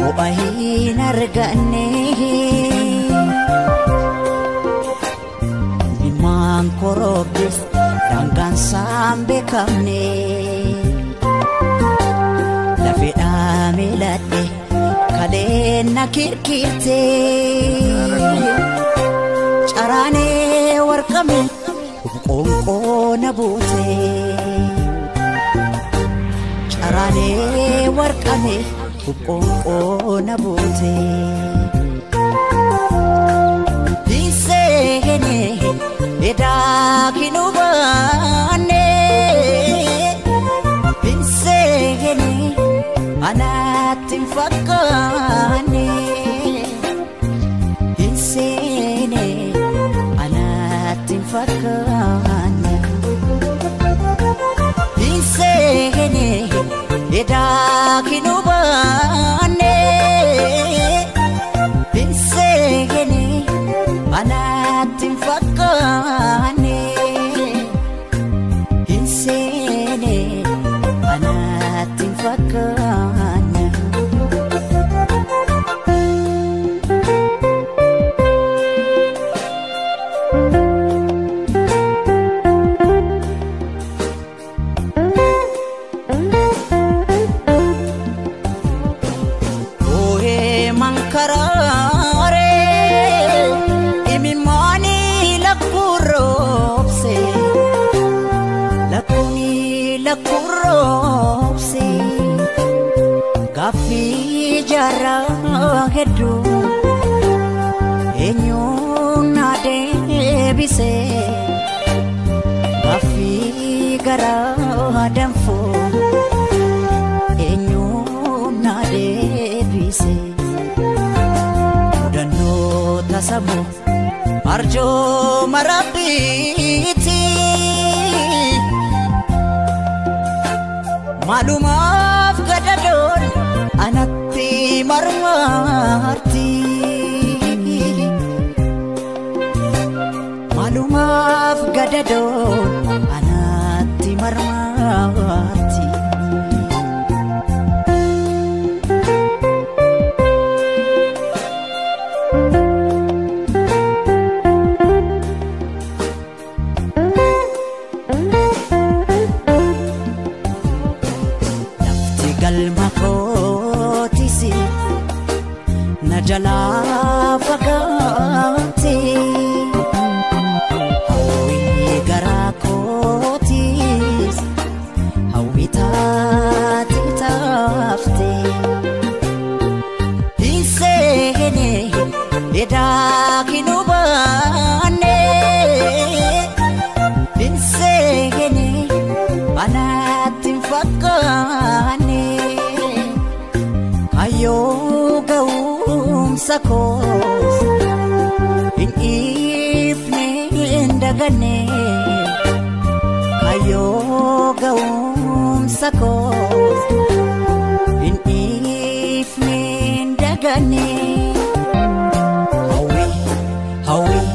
Ho'a hin arganne Ilmaan korobes daangaan isaan beekamne Lafeedhaa miiladhe kaleen na kirkirte Caraanee warqame qoonqoo na buute Caraanee warqame qoonqoo na buute Hinseenee edaa kinubaane Hinseenee anaatti hin fakkaanne Hinseenee anaatti hin fakkaanne Hinseenee edaa kinubaane Hinseenee anaatti hin fakkaanne Hinseenee anaatti hin fakkaanne Oohee mankaraare imimmaani lakkuroobse lakkuuni lakkuroobse gaaffii jaarraa hedduu eenyuun na deebise gaaffii garaa danfuu eenyuun na deebise mudannoo tasamu arjooma rabbiiti maalumaaf gadadoon anatti marmarti maalumaaf gadadoon anatti marmarti Lafti galma kootisi na jalaa fagaate hawwii garaa kootis hawwii taate taafte Hinseenee edaa kinubaane Hinseenee anaatti hin fakkaanne Kaayyoo ga'umsa koos hin dhiifne hin daganne Kaayyoo ga'umsa koos hin dhiifne hin daganne Hawwii hawwii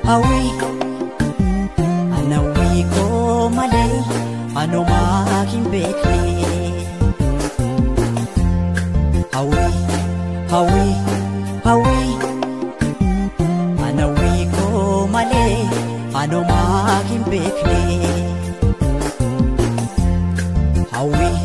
hawwii ana hawwii koo malee anumaa hin beekne Hawwii hawwii hawwii ana hawwii koo malee anumaa hin beekne Hawwii